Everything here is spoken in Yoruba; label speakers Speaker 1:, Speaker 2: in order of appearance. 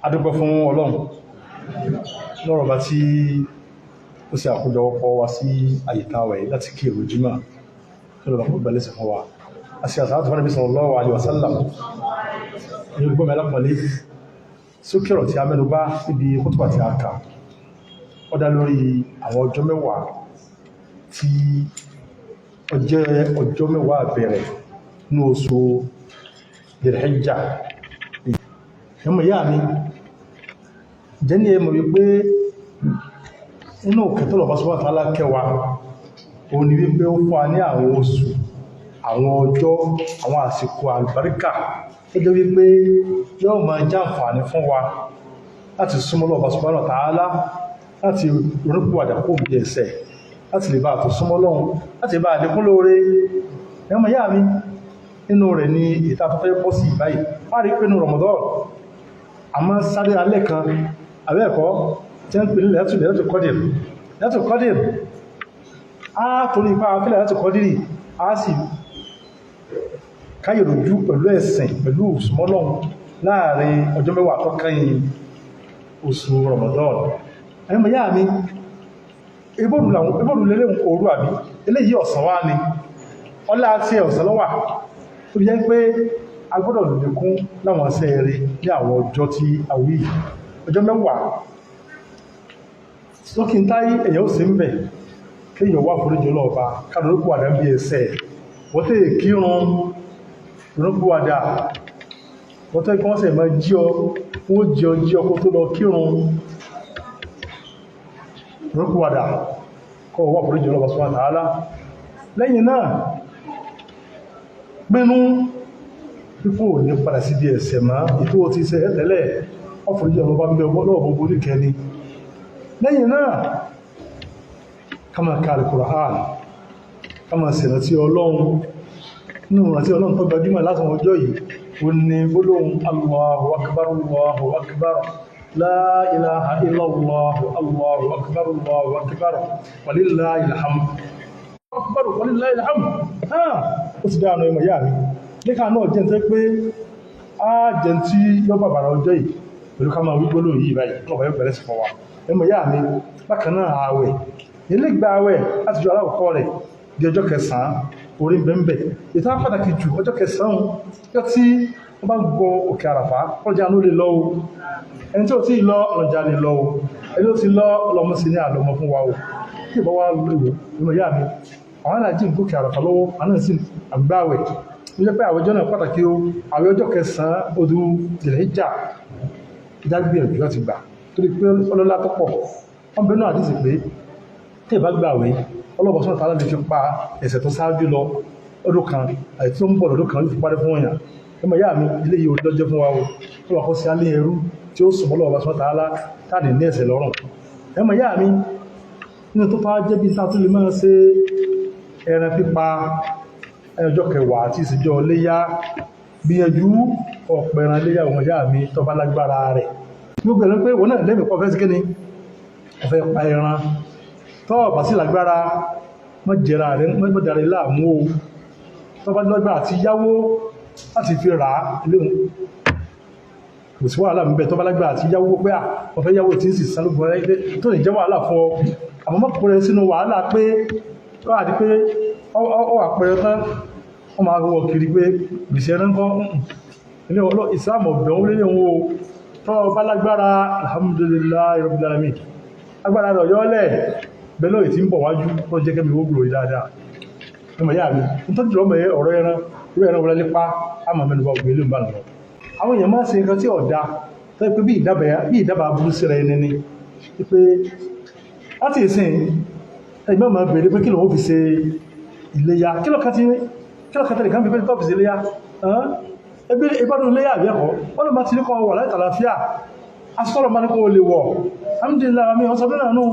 Speaker 1: Adúpẹ́ fún Ọlọ́run lọ́rọ̀ bá tí ó sì àkójọpọ̀ wa sí àyíká wẹ̀ láti kí èrò jímọ̀ tó lọ́bàá kó gbẹ̀lẹ́sẹ̀ fún wa. A sì àsàlátù fún Ànábì sallallahu alaihi wasallam. Ní gbọ́mọ̀ alápọ̀lé sókèrò tí a mẹ́nu bá níbi kútùbà tí a kà, ó dá lórí àwọn ọjọ́ 10 tí ó jẹ́ ọjọ́ 10 bẹ̀rẹ̀ ní oṣù Dhul-Hijjah. Ẹmọ ìyá mi jẹ́ ní ẹmọ̀ wípé inú òkè tó lọ́pàá sọ́wọ́ tààlá kẹwàá o ní wípé ó fún wa ní àwọn oṣù, àwọn ọjọ́, àwọn àsìkò àlùbáríkà tó jẹ́ wípé yóò máa jàǹfààní fún wa láti súnmọ́ lọ́pàá sọ́wọ́ tààlá, láti ronúpìwàdà kó bí ẹ̀ṣẹ̀, láti lè bá àtò súnmọ́ Ọlọ́run, láti bá àlékún lóore. Ẹmọ ìyá mi, nínú rẹ̀ ni ìta tó fẹ́ bọ́ sí ìbáyìí. Wá rí pé nínú Ramadan a máa sáré alẹ́ kan àbẹ́ẹ̀kọ́ tí ń pè ní Lailatul Qadr. Lailatul Qadr a torí ipá afẹ́lẹ̀ Lailatul Qadr a sì káyèròjú pẹ̀lú ẹ̀sìn, pẹ̀lú ìsúnmọ́lọ́run láàrin ọjọ́ 10 tó kẹ́yìn oṣù Ramadan. Ẹ̀yìn ìyá mi, ibòrù lélẹ̀ òru àbí eléyìí ọ̀sán wá ni ọlá àti ọ̀sán lọ́wà tó jẹ́ pé a gbọ́dọ̀ lékún láwọn iṣẹ́ rere ní àwọn ọjọ́ tí a wí, ọjọ́ 10 sókí táyí èyàn ó sì ń bẹ̀ kéèyàn wá foríjì ọlọ́ọ̀ba kádùrúkú àdá bí ẹsẹ̀ wọ́n tẹ́ kírun ronúkú àdá, wọ́n tẹ́ kí wọ́n sì máa jí ọ, wọ́n jí ọ jí ọ kó tó lọ kírun, ronúkú àdá kọ́ wá foríjì ọlọ́ọ̀ba subhanahu wa ta'ala. Lẹ́yìn náà, pinnu pípò ní padà sí bí ẹ̀ṣẹ̀ máa ìtò ti ṣe tẹ́lẹ̀, ọ̀fọ̀lẹ́jọ́ ọlọ́bá ń bẹ lọ́wọ́ gbogbo oríkẹni. Lẹ́yìn náà, ká máa ka Al-Qur'an, ká máa ṣèrántí Ọlọ́run. Nínú ìrántí Ọlọ́run tó gbajúmọ̀ látàn ọjọ́ yìí ó ní gbólóhùn Allahu akbar, Allahu akbar, la ilaha illallah, Allahu akbar, Allahu akbar, walillahil hamd, akbar, walillahil hamd. Ó ti dáa ìmọ̀ yá mi níka náà jẹ́ tẹ́ pé a jẹ́ tí yọ́ bàbàrà ọjọ́ yìí pẹ̀lú ká máa wígbóló yìí báyìí náà báyìí bẹ̀rẹ̀ sí fún wa. Ẹmọ̀ yá mi, bákan náà ààwẹ̀ ilé gba ààwẹ̀ láti jọ alákọ̀ọ́kọ́ rẹ̀ di ọjọ́ 9, orí bẹ́ńbẹ̀ ìta pàtàkì jù ọjọ́ 9 ọjọ́ tí wọ́n bá gbọ́ òkè àràfá ọjà ló lè lọ o. Ẹni tí ó ti lọ ọlọ́jà lè lọ o, ẹni ó ti lọ ọlọ́mọ sí ní àlọ́mọ fún wa o. Kí ìbọn wa lè wò ẹmọ̀ yá mi, àwọn aláàjì ń gòkè àràfá lọ́wọ́, àwọn náà sì àgbáwẹ̀. Ó jẹ́ pé àwẹ̀ ọjọ́ náà pàtàkì o, àwẹ̀ ọjọ́ 9 oṣù Dhul-Hijjah ìdágbìyànjú láti gbà torí pé ọlọ́lá tó pọ̀. Wọ́n bẹ̀rẹ̀ náà àdísì pé tí ìbá gbà àwẹ̀ ọlọ́bọ̀ sọ́nà tààlà lè fi pa ẹ̀ṣẹ̀ tó ṣáájú lọ ọdún kan àti tó ń bọ̀ lọ́dún kan ló fi parí fún èèyàn. Ọmọ ìyá mi, ilé yìí lọ́jọ́ fún wa o, tó wà kó sí alẹ́ ẹrú tí ó sùnmọ́ lọ́wọ́ sọ́nà tààlà táàdì ní ẹ̀ṣẹ̀ lọ́rùn. Ọmọ ìyá mi, nínú tó fà jẹ́ bí sáà tó lè máa ṣe ẹran pípa ọjọ́ 10 àti ìsìnjọ́ léyá, gbìyànjú ọ̀pọ̀ ẹran léyá. Ọmọ ìyá mi, tó bá lágbára rẹ̀ gbogbo ẹ̀rọ pé wọ́n náà lẹ́mìí pọ̀ fẹ́ sí kíni ọ̀fẹ́ pa ẹran, tó bá sí lágbára mọ́ jẹra rẹ̀, mọ́ dára láàmú o. Tó bá lágbára àti yáwó láti fi rà á léhun, kò sí wàhálà níbẹ̀. Tó bá lágbára àti yáwó pé à ọ̀fẹ́ yáwó tí ń sì san lóògùn rẹ̀ tó lè jẹ́ wàhálà fún ọ, àmọ́ mọ́ kó rẹ sínú wàhálà pé ó wà di pé ó wà pẹ̀rẹ̀ tán, wọ́n máa wọ kiri pé gbèsè ẹran kọ́ ilé ọlọ́ ìsìlámù ọ̀bẹ̀ òun lélẹ̀ òun o. Tó bá lágbára, alhamdulillahi rabbil alamin, agbára rẹ̀ yọ́lẹ̀ bẹ́lọ́ ìtí ń bọ̀ wájú tó jẹ́ kẹ́mi ó gbòrò dáadáa. Ẹmọ̀ yá mi, nítorí jùlọ mọ̀ ọ̀rọ̀ ẹran irú ẹran wọlé nípa àmọ́ mẹ́nu bá ògbé ló ń bá lọ. Àwọn èèyàn máa ń ṣe nǹkan tí ọ̀dà tó yẹ pé bí ìdábàá burú síra ẹni ni pé láti ìsìn ẹgbẹ́ máa bèèrè pé kí lòun fi ṣe iléyá, kí lọ́kàn tẹ́lẹ̀ kan fi pé tó fi ṣe iléyá ẹbí ìbádùn iléyá àbí ẹ̀kọ́ wọ́n ló máa ti ní kọ́ wà láì tàlàfíà asọ́rọ̀ máa ní kó lè wọ̀. Alhamdulillah, mi wọ́n sọ náà nù